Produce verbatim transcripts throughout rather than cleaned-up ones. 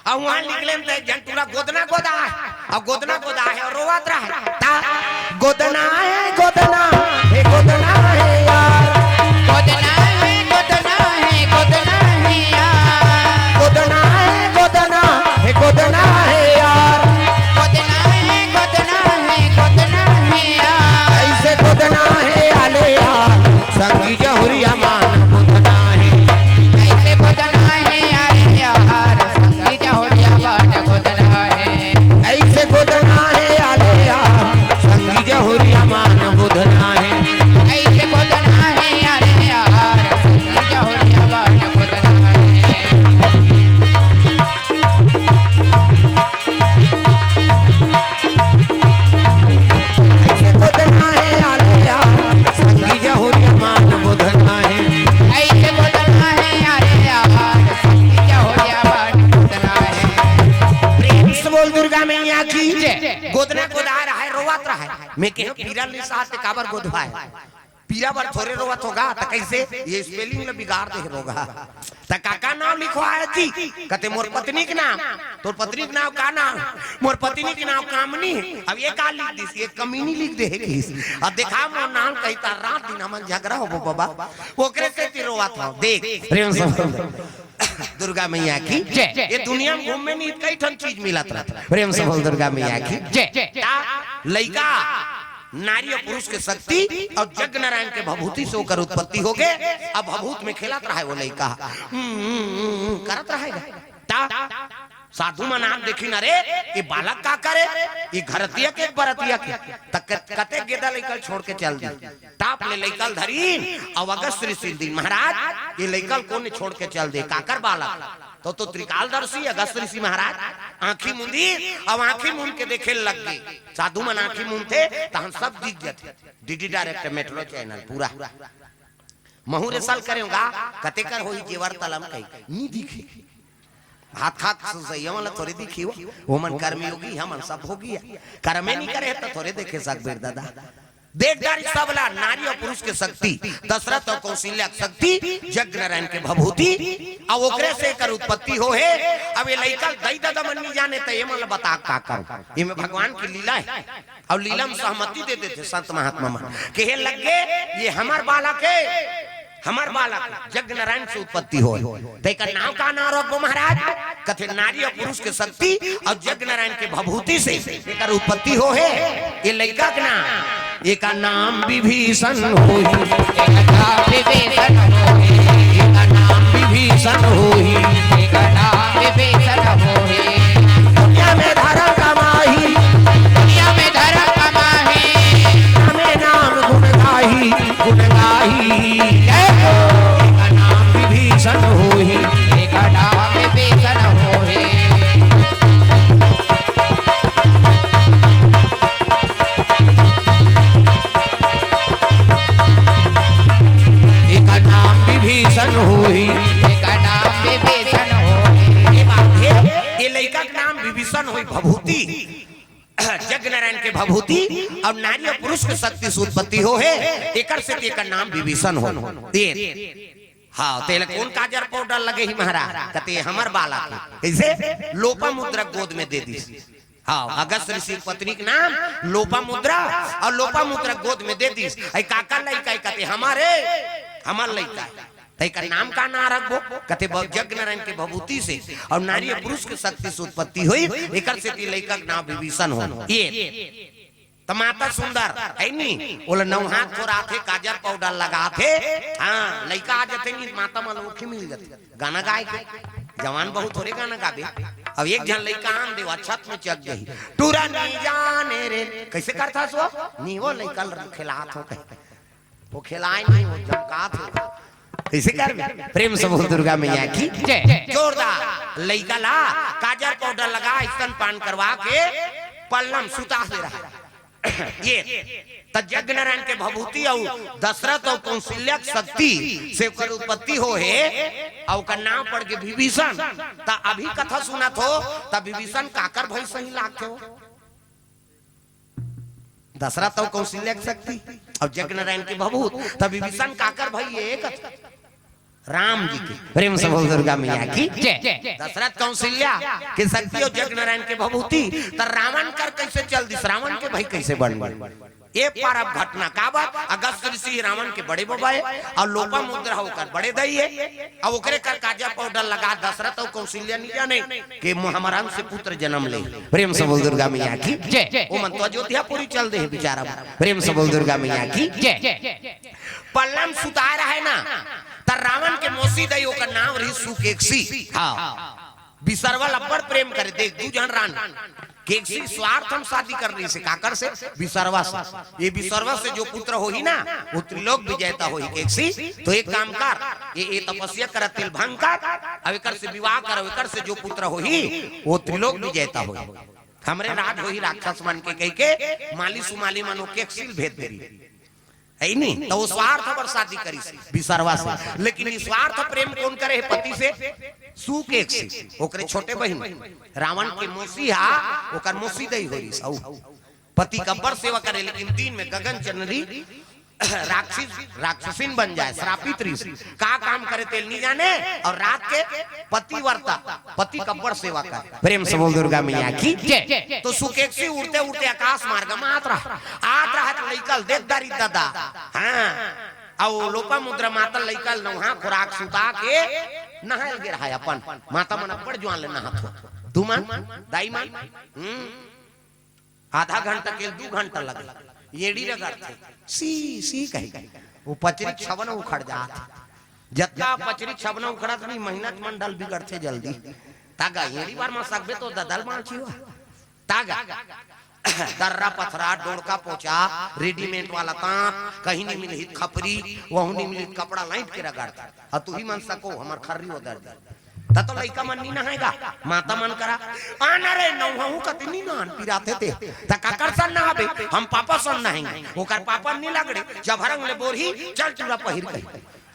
अउ उहाँ निकलेन त एक झन टूरा गोदना गोदाय हे, अउ गोदना गोदाय हे अउ रोवत रहय। त गोदना हे, गोदना हे, गोदना हे यार। गोदना हे, गोदना हे, गोदना हे यार। गोदना हे, गोदना हे, गोदना हे यार। गोदना हे, गोदना हे, गोदना हे यार। अइसे गोदना हे आले यार, संगी जहुरिया मान गोदना हे। अइसे गोदना हे आले यार, संगी जहुरिया मान गोदना हे। अइसे गोदना हे आले यार, संगी जहुरिया मान गोदना हे। अइसे गोदना हे आले यार, संगी जहुरिया मान गोदना हे। अइसे गोदना हे आले यार, संगी जहुरिया मान गोदना हे। अइसे गोदना हे आले यार, संगी जहुरिया मान गोदना हे। प्रेम से बोल दुर्गा मैया की जय। गोदना गोदाय रहय, रोवत रहय। मैं कहेंव पीरा ल नइ सहत ते काबर गोदवाय? पीरा बर थोरे रोवत होगा, त कइसे? ये spelling ल बिगाड़ दे हे रोगा। त का का नाम लिखवाय जी? कथे मोर पत्नी के नाम। तोर पत्नी के नाम का नाम? मोर पत्नी के नाम कामनी। अब ये का लिख दिस? ये कमीनी लिख दे हे किस। अब देखा मोर नाम कही त रात दिन हमन झगरा होबो बाबा। ओकरे सेती रोवत हंव। देख, प्रेम से बोल दुर्गा मैया की जय। ये दुनिया म घूमे नहीं, कई ठन चीज मिलत रहत। प्रेम से बोल दुर्गा मैया की जय। का लइका नारी अउ पुरुष के शक्ति अउ जग नारायण के भभूति से ओकर उत्पत्ति होगे। अब भभूत में खेलत रहय वो लइका, हम्म, हम्म, हम्म, हम्म, करत रहय गा। त साधु मन आके देखिन, अरे, ये बालक काकर ए? ये घरतिया के, बरतिया के? त क-, कते गेदा लइका ल छोड़ के चल दिस। टाप ले लइका ल धरिन, अउ अगस्त ऋषि ल दिन, महाराज, ये लइका ल कोन छोड़ के चल दे, काकर बालक? त, तो त्रिकालदर्शी अगस्त ऋषि महाराज आंखी मूंदिस, अउ आंखी मूंद के देखे लग गे। साधु मन आंखी मूंदथे, तहन सब दिख जथे। डीडी डायरेक्ट मेट्रो चैनल पूरा। महूं ए साल करेंव गा, कते कर होही जेवर तलम कही, नी दिखे। हाथ खात सही, हमन ला थोरे दिखही वो, ओमन कर्मयोगी, हमन सब भोगी। कर्मे नी करे त थोरे देखे सकबे दादा। देख डारिस सबला, नारी अउ पुरुष के शक्ति, दशरथ अउ कौशल्या के शक्ति, जग नारायण के भभूति, अउ ओकरे से एकर उत्पत्ति होहे। अब ये लइका ल दई ददा मन नी जाने त एमन ला बता का करूं? एमे भगवान के लीला हे। अउ लीला म सहमति दे देथे संत महात्मा मन। कहे लग गे, ये हमर बालक हे, हमर बालक हे, जग नारायण से उत्पत्ति होय। त एकर नाम का नाम रखबो महाराज? कथे नारी अउ पुरुष के शक्ति अउ जग नारायण के भभूति से एकर उत्पत्ति होहे। ये लइका के नाम, एकर नाम विभीषण होही। एकर नाम विभीषण होही। एकर नाम विभीषण होही। एकर नाम विभीषण होही। दुनिया में धरम कमाही। दुनिया में धरम कमाही। नामे नाम गुण गाही, गुण गाही। जय हो। एकर नाम विभीषण होही। एकर नाम विभीषण होही। एकर नाम विभीषण होही। एकर नाम विभीषण होही। ये बात हे, ये लइका के नाम विभीषण होही, भभूति। जग नारायण के भभूति अउ नारी अउ पुरुष के शक्ति से उत्पत्ति होहे, एकर सेती एकर नाम विभीषण होही। ये, हाँ, तेला कोन काजर पाउडर लगे ही महाराज? कथे हमर बालक हे। कइसे? लोपामुद्रा गोद में दे दिस। हाँ, अगस्त ऋषि के पत्नी के नाम लोपामुद्रा, अउ लोपामुद्रा गोद में दे दिस। अई काकर लइका हे? कथे हमर ए, हमर लइका हे। त एकर नाम का नाम रखबो? कथे ब-, जग नारायण के भभूति से अउ नारी अउ पुरुष के शक्ति से उत्पत्ति होही, एकर सेती लइका के नाम विभीषण होही। ये त माता सुंदर हे नी, ओला नहात धोवाथे, काजर पाउडर लगाथे। हाँ, लइका आ जथे नी, माता मन ओखी मिल जथे। गाना गाय के जवान बहुत थोरे गाना गाबे। अब एक झन लइका आन दे, छत में चघ जाही। टूरा नी जाने रे, कइसे करथस वो? नी, वो लइका ल खेलात हों कहे। वो खेलाय नी, वो झमकात हों। कइसे करबे? प्रेम से बोल दुर्गा मैया की जय। जोरदार। लइका ला काजर पाउडर लगा, स्तनपान करवा के पलना म सुता दे रहा। ये त जग नारायण के भभूति अउ दशरथ अउ कौशल्या के शक्ति से ओकर उत्पत्ति होहे, अउ ओकर नाम पड़ गे विभीषण। त अभी कथा सुनत हो, त विभीषण काकर भाई सही लागथे हो? दशरथ अउ कौशल्या के शक्ति अउ जग नारायण के भभूत, त विभीषण काकर भाई ए कथा? राम जी के। प्रेम से बोल दुर्गा मैया की जय। दशरथ कौशल्या के शक्ति और जग नारायण के भभूति, त रावण कर कैसे चल दिस, रावण के भाई कैसे बन गए। ए पार अब घटना का बात, अगस्त ऋषि रावण के बड़े बाबा है और लोपामुद्रा ओकर बड़े दाई है। अब ओकरे कर काजर पाउडर लगा, दशरथ और कौशल्या नहीं जाने कि महाराज से पुत्र जन्म ले। प्रेम से बोल दुर्गा मैया की जय। वो मन तो अयोध्यापुरी चल दे बेचारा। प्रेम से बोल दुर्गा मैया की जय। पल्ला म सुताए रहे ना, त रावण के मौसी दाई, ओकर नाम रही सुकेकसी। हाँ। बिसरवा ल अब्बड़ प्रेम करे, देख, दू झन रानी। केकसी स्वार्थ म शादी कर रही से, काकर से? बिसरवा से। ये बिसरवा से जो पुत्र होही ना, वो त्रिलोक विजेता होही। केकसी, तो एक काम कर, ये, ये तपस्या कर, तेल भंग कर, अब एकर से विवाह कर, एकर से जो पुत्र होही, वो त्रिलोक विजेता होही। हमरे राज होही राक्षस मन के, कह के माली सुमाली मन वो केकसी ल भेज दे रही। है नी? तो वो स्वार्थ बर शादी करिस बिसरवा से, लेकिन निस्वार्थ प्रेम कौन करे है पति से? सुकेकसी, ओकरे छोटे बहिन। रावण के मौसी हा, ओकर मौसी दाई हो रही सऊ। पति का बड़ सेवा करे, लेकिन दिन में गगन चंद्री राक्षस, राक्षसिन बन जाए, श्रापित रही। का काम करे तेल नहीं जाने, और रात के पतिव्रता, पति का बड़ सेवा करे। प्रेम से बोल दुर्गा मैया की जय। तो सुकेकसी उड़ते उड़ते आकाश मार्ग में आत रहा, आत रहा तो लइका ल देख दारी दादा। हाँ, अउ लोपामुद्रा माता लइका ल नौहा खुराक सुता के नहायल गे रहा अपन। माता मन अब्बड़ जुआन ले नहात हो। तू मन, दाई मन, हम्म, आधा घंटा के दू घंटा लगे। एड़ी रगड़थे, सी, सी कहे। वो पचरी छबना उखड़ जात। जतका पचरी छबना उखड़त नहीं, मेहनत मंडल बिगड़थे जल्दी। तागा एड़ी बार म सकबे तो ददल माल छिवा। तागा दर्रा पथरा, डोड़का पोचा, रेडीमेड वाला तांत, कहीं नहीं मिलही खपरी, वहू नहीं मिलही कपड़ा लाइट के रगड़थे। अउ तुही मन सको, हमर खर्री ओदर दे। त तो लइका मन नी नहाएगा, माता मन करा। आना रे, नौहू कति नी नहान, पिराथे ते। त काकर सन नहाबे, हम पापा सन नहाएंगे। ओकर पापा नी लगड़े, जब हरंग ले बोरही, चल चूड़ा पहिर कही।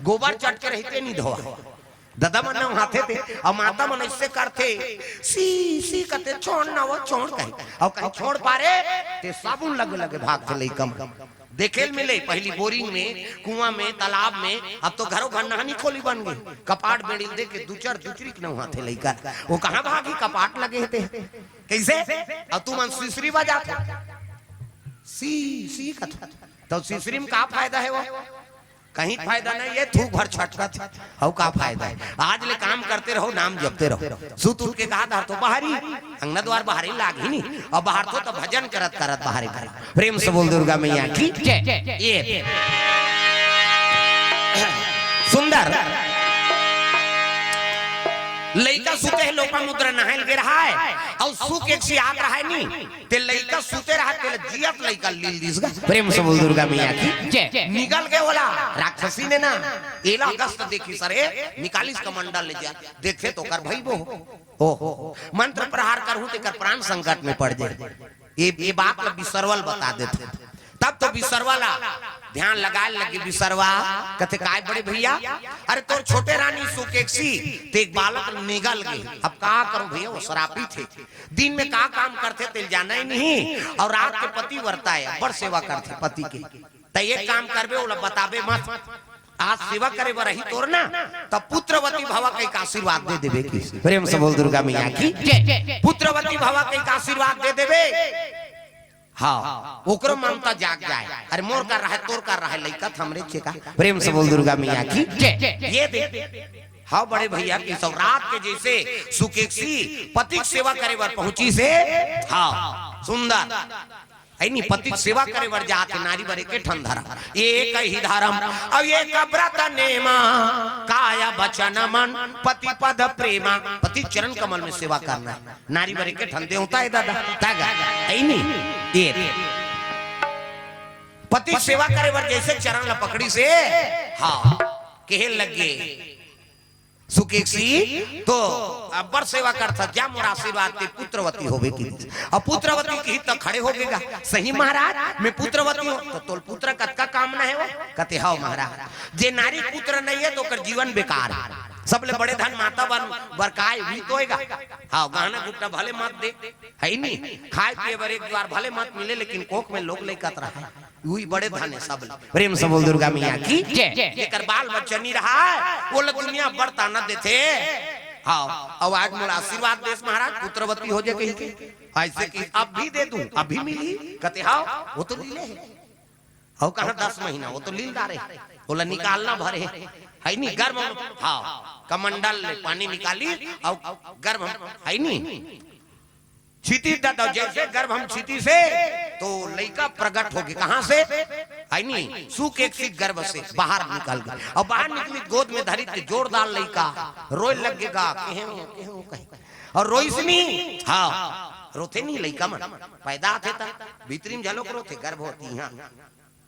गोबर चट के रहिते नी धोआ। ददा मन नहाथे ते, अउ माता मन ऐसे करथे, सी, सी कते, छोड़ ना वो, छोड़ कहे। अउ कहीं छोड़ पारे, ते साबुन लगे लगे भागथे लइका मन। देखे ल मिले, पहली बोरिंग में, कुआं में, तालाब में, अब तो घरों घर नहानी खोली बन गई। कपाट बेड़ी ल दे के दू चार दुचरी के नहाथे लइका। वो कहाँ भागी, कपाट लगे हे ते। कैसे? अब तू मन सुसरी बजात हो। सी, सी कत। तो सुसरी में का फायदा है वो? कहीं फायदा नहीं है, थूक भर छटकत। अउ का फायदा है? आज ले काम करते रहो, नाम जपते रहो। सुत उठ के कहा धार तो बाहरी, अंगना द्वार बाहरी लाग ही नहीं। अउ बाहर तो, तो भजन करत करत बाहरी करा। प्रेम से बोल दुर्गा मैया की जय। ये सुंदर लइका सुते हे, लोपामुद्रा नहायल गे रहा है, अउ सुकेकसी आत रहा है नी, ते लइका सुते रहा, ते जियत लइका लील दिस गा। प्रेम से बोल दुर्गा मैया की जय। निगल गे ओला, राक्षसी ने ना, एला अगस्त देखिस रे, निकालिस कमंडल ले जा, देखे तो कर भई वो। ओहो, मंत्र प्रहार करहूं तेकर प्राण संकट में पड़ जाए। ये, ये बात ला बिसरवा ल बता देथे। तब तो बिसरवा ला ध्यान लगाए लगे। बिसरवा कथे, "काय बड़े भैया, अरे तोर छोटे रानी सुकेकसी, ते एक बालक निगल गे। अब का करूं भैया, वो श्रापित हे। दिन में का काम करथे तेल जाना ही नहीं, अउ रात के पतिव्रता हे, बड़ सेवा करथे पति के। त एक काम करबे, ओला बताबे मत।" आज सेवा करे बर रही तोर ना, त पुत्रवती भवा कहिके आशीर्वाद दे देबे कि। प्रेम से बोल दुर्गा मैया की जय। पुत्रवती भवा कहिके आशीर्वाद दे देबे। हाँ, ओकरो ममता जाग जाए। अरे मोर कर रहा है, तोर कर रहा है, लइका त हमरे चेका। प्रेम से बोल दुर्गा मैया की जय। ये दे। हाँ बड़े भैया की सौरात के जैसे सुकेकसी पति के सेवा करे बर पहुंचिस हे। हाँ, सुंदर। है नी, पति के सेवा करे बर जात हे, नारी बर एके ठन धरम, एक ही धरम, अउ एक व्रत नेमा, काय वचन मन पति पद प्रेमा। पति चरण कमल में सेवा करना है, नारी बर एके ठन देवता है दादा, तग है नी। ये पति के सेवा करे बर जैसे चरण ला पकड़िस हे, हाँ, कहे लगे सुकेकसी तो अब्बड़ सेवा करथा, जा मोर आशीर्वाद ते पुत्रवती होबे कि। अब पुत्रवती किही त खड़े हो गेगा, सही महाराज, मैं पुत्रवती हूँ, त तोल पुत्र कतका कामना हे वो? कथे, "हव महाराज, जे नारी पुत्र नहीं है त ओकर जीवन बेकार है। सबले बड़े धन माता बन बर काय भी तो होएगा। हव, गहना गुट्टा भले मत दे, है नी, खाए पिए बर एक द्वार भले मत मिले, लेकिन कोख में लोग लइका त रहा है।" उही बड़े धन हे सब ले। प्रेम से बोल दुर्गा मैया की जय। जेकर बाल बच्चा नहीं रहा है, वो लोग दुनिया बड़ ताना देथे। हाँ, अब आज मोला आशीर्वाद देस महाराज, पुत्रवती हो जाए कहीं के। ऐसे कि अब भी दे दूं, अभी मिली, कहते हाँ, वो तो लीले है। और कहाँ दस महीना, वो तो लील डारे, बोला निकालना भरे, है नहीं गर्भ में, हाँ, कमंडल ले पानी निकाली और गर्भ में, है नहीं क्षिति दत, जैसे गर्भ हम क्षिति से, तो लइका प्रकट होके कहाँ से? आई नहीं, सुख एक सी गर्भ से बाहर निकल गए। और बाहर निकली, गोद में धरी, तो जोरदार लइका रोए लग गएगा, केहू, केहू कहीं। और रोइस नहीं, हाँ, रोथे नहीं लइका मन, पैदा थे त भीतरी में झलोक रोथे, गर्भ होती यहाँ,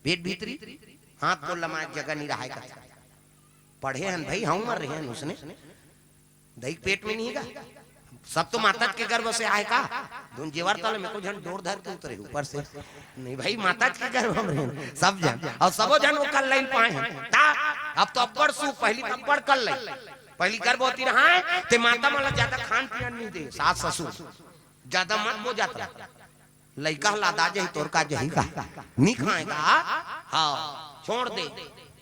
पेट भीतरी, हाथ को लमाए जगह नहीं रहा है। पढ़े हन भाई, हम मर रहे हैं उसने, दही के पेट में नहीं गा। सब तो माता के गर्भ से आए का? धुन जेवर तले में को झन डोर धर के उतरे ऊपर से। नहीं भाई, माता के गर्भ में रहे सब झन, और सबो झन वो कल लाइन पाए हैं। ता, अब तो अब्बड़ सु, पहली तो अब्बड़ कल लाइन, पहली गर्भवती रहा है, ते माता मन ला ज्यादा खान पियन नहीं दे, सास ससुर ज्यादा मत बो जाता। लइका ह लादा जही, तोर का जही का? नी खाए का? हाँ, छोड़ दे।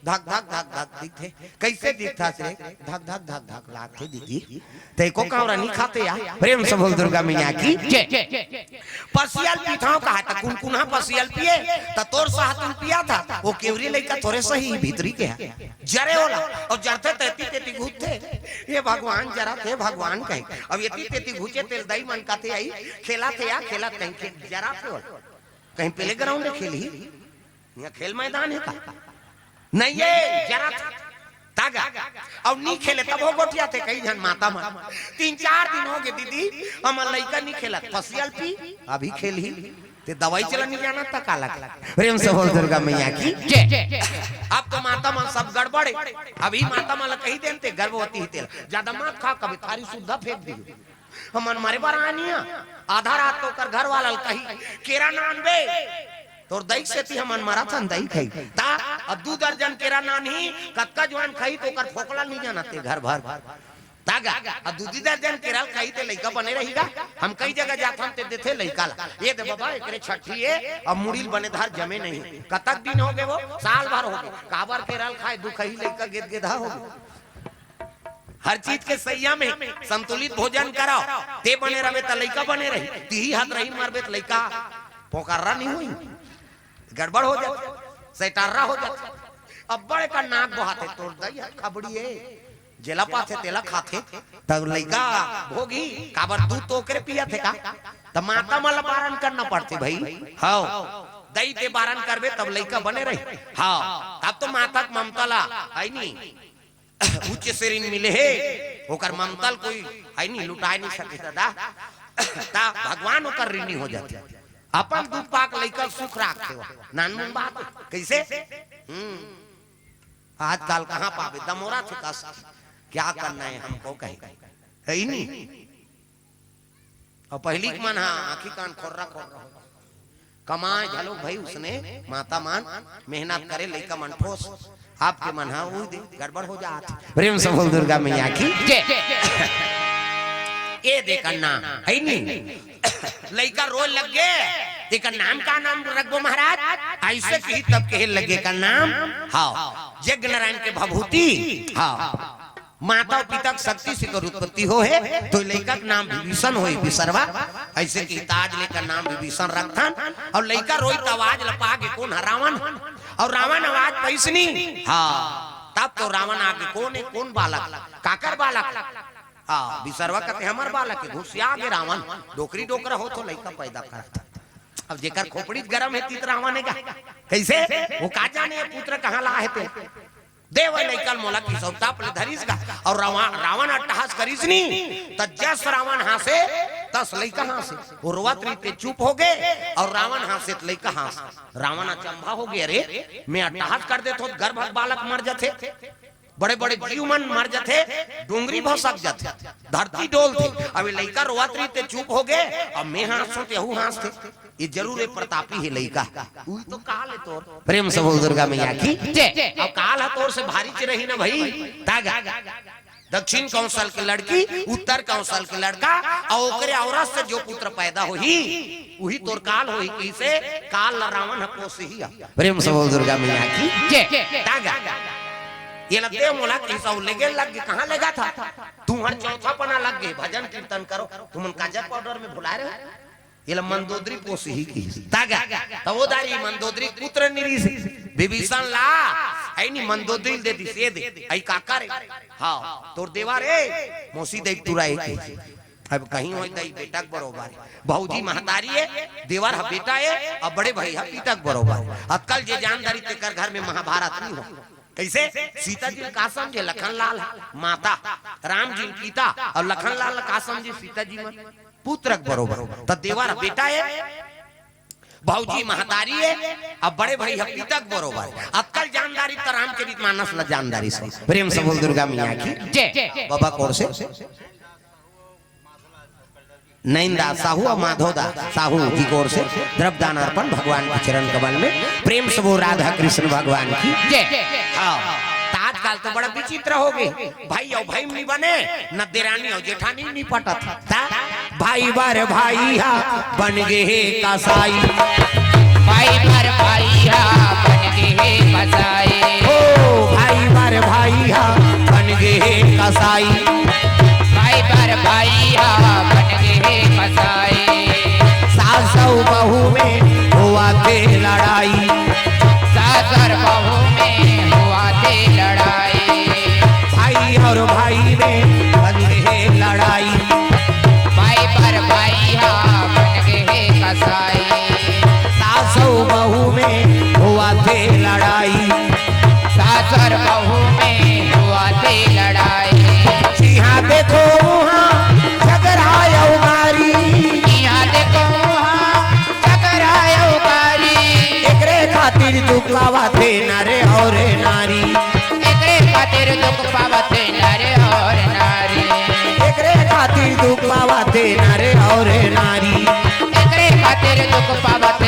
धक धक धक धक दिखथे। कैसे दिखथस रे? धक धक धक धक लागथे दीदी। ते को कांवरा नी खाते या? प्रेम से बोल दुर्गा मैया की जय। पसियल पीथाव कहा त कुनकुना पसियल पिए, त तोर साहतुन पिया था। वो केवरी लइका तोरे सही भीतरी के है। जरे ओला, और जरथे तेती तेती घुसथे। ये भगवान जरा थे भगवान कहे। अब येती तेती घुचे तेल दई मन काथे आई, खेला थे या खेला कहीं खेल जरा थे ओला। कहीं प्ले ग्राउंड में खेली? यहाँ खेल मैदान है का? नहीं, ये जरा थे। तागा। अब नी खेले तब हो गोठिया थे कई झन माता मन। तीन चार दिन हो गए दीदी, हमर लइका नी खेलत, फसियल पी, अभी खेल ही। ते दवाई चला नहीं जाना था काला। प्रेम से बोल दुर्गा मैया की जय। अब तो माता मन सब गड़बड़े। अभी माता मन ला कही देन ते गर्भवती ही तेला ज्यादा मत खा, कभी थारी सुद्धा फेंक दी। हमन मरे बर आनी है। आधा रात को ओकर घर वाला ल कही, केरा नान बे, तोर दई सेती हमन मरत हन दई खाई। ता अब दू दर्जन केरा नान ही, कतका जुआन खाई तो ओकर फोकला नहीं जानत ते घर भर। तागा, अब दू दू दर्जन केरा ल खाई ते लइका बने रहीगा। हम कई जगह जात हन ते देथे लइका ला। ये दे बाबा, एकरे छठी है, अब मुड़ी ल बने धार जमे नहीं। कतक दिन हो गए वो? साल भर हो गए। काबर केरा ल खाए, दुखही लइका गेद गेधा हो गए। हर चीज के सैया में संतुलित भोजन कराओ, ते बने रहे त लइका बने रही, तिही हाथ रही मरबे त लइका पोकर्रा नहीं हुई, गड़बड़ हो जात, सैटार्रा हो जात। अब बड़े का नाक बहाते तोर दई है खबड़ी है, जेला पाथे तेला खाथे, तब लइका भोगी, काबर दूध तो ओकरे पिया थे का? त माता मन ला बारन करना पड़थे भाई। हव, दई ते बारन करबे तब लइका बने रही। हव, तब तो माता के ममता ला, है नी? उच्च श्रेणी मिले हे, ओकर ममता ल कोई है नहीं, लुटाए नहीं सके दादा। ता भगवान ओकर ऋणी हो जाथे। अपन दू पाक लइका सुख राखथे वो। नानमुन बात कैसे? हम्म। आजकल कहाँ पाबे? दमोरा थे कस। क्या करना है हमको कहे। है ही नहीं। और पहली के मन हा आँखी कान खोर्रा खोर्रा हो। कमाए घलो भाई उसने, माता मन मेहनत करे, लइका मन ठोस। आपके मन हा उही दे गड़बड़ हो जात। प्रेम से बोल दुर्गा मैया की जय। ये देखना है नहीं, लइका रोए लग गए, तेकर नाम का नाम रखबो महाराज? ऐसे कही तब कहे लगे का नाम, हाँ, यज्ञ नारायण के भभूति, हाँ। माता अउ पिता के शक्ति से कर उत्पत्ति हो हे, तो लइका के नाम विभीषण होय, बिसरवा। ऐसे कि ताज लेकर नाम विभीषण रखथन, अउ लइका रोई त आवाज ल पागे कोन ह? रावण। अउ रावण आवाज पैसनी, हाँ, तब तो रावण आगे कोन हे, कोन बालक, काकर बालक? हाँ, बिसरवा कहते हमर बालक हे, घुसिया आगे रावण, डोकरी डोकरा हो तो लइका पैदा करत। अब जेकर खोपड़ी गरम हे, तीत रावण हे का? कैसे? वो का जाने ये पुत्र कहाँ ला हे ते? देवै लइका ल मोला किसौटा ले धरिस गा। अउ रावण, रावण अट्टहास करिस नी, त जस रावण हाँसे, तस लइका हाँसे। वो रोवत रहिते चुप हो गे, अउ रावण हाँसे त लइका हाँस। रावण अचंभा हो गे, अरे, मैं अट्टहास कर देथों, गर्भ बालक मर जथे, बड़े-बड़े जीव मन मर जथे, डोंगरी भसक जथे, धरती डोलथे। अब ये लइका रोवत रहिते चुप हो गे, अब मैं हाँसों त यहू हाँसथे। ये जरूर ये प्रतापी हे लइका। उही तो काल हे तोर। प्रेम से बोल दुर्गा मैया की जय। अब काल ह तोर से भारी च रही ना भाई। तागा। दक्षिण कौशल के लड़की, उत्तर कौशल के लड़का, अउ ओकरे औरत से जो पुत्र पैदा होही, उही तोर काल होही। कइसे? काल ल रावण ह पोसही। प्रेम से बोल दुर्गा मैया की। जय। तागा। ये लगते मोला कइसा लेगे लग गे, कहाँ लेगा था? तुंहर चौथा पना लग गे, भजन कीर्तन करो, तुमन काजर पाउडर में भुला रहे हो। एला मंदोदरी पोसही किहिस। तागा, त ओ दारी मंदोदरी पुत्र नइ रिहिस। विभीषण ला, अइनी मंदोदरी ल दे दिस, ए दे, अई का करे? हाँ, तोर देवर ए, मौसी दई टुरा ए किहिस। अब कहीं होय दई बेटा के बरोबर ए। भौजी महतारी ए, देवर ह बेटा ए, अउ बड़े भई ह पिता के बरोबर ए। अतका ल जे जान दारी तेकर घर में महाभारत नइ हो। कइसे? सीता जी ल का समझे? लखन लाल ह माता, राम जी ल पिता, अउ लखन लाल ल का समझे? सीता जी मन पुत्र के बरोबर। त देवर बेटा ए, भौजी महतारी ए, अउ बड़े भई ह पिता के बरोबर। अतका ल जान दारी त रामचरित मानस ल जान दारी से। प्रेम से बोल दुर्गा मैया की। जय। बाबा कोर से नैन दास साहू अउ माधव दास साहू जी कोर से द्रव्य दान अर्पण भगवान के चरण कमल में। प्रेम से बोल राधा कृष्ण भगवान की। जय। हाँ, त आजकल तो बड़ा विचित्र हो गे, भई अउ भई नइ बने, न देरानी अउ जेठानी नइ पटत। त भाई बर भाई हा बन गे हे कसाई। भाई बर भाई हा बन गे हे कसाई। ओ भाई बर भाई हा बन गे हे कसाई। भाई बर भाई हा बन गे हे कसाई। सास अउ बहू में होवत हे लड़ाई। सास अउ बहू में होवत हे लड़ाई। भाई अउ भाई में बन गे हे लड़ाई। भाई बर भाई हा बन गे हे कसाई। सास अउ बहू में होवत हे लड़ाई। सास अउ बहू में होवत हे लड़ाई। जिहाँ देखो उहाँ झगरा अउ गारी। जिहाँ देखो उहाँ झगरा अउ गारी। एकरे खातिर दुख पावत हे नर अउ नारी। एकरे खातिर दुख पावत हे नर अउ नारी। एकरे खातिर दुख पावत हे नर अउ नारी। एकरे खातिर दुख पावत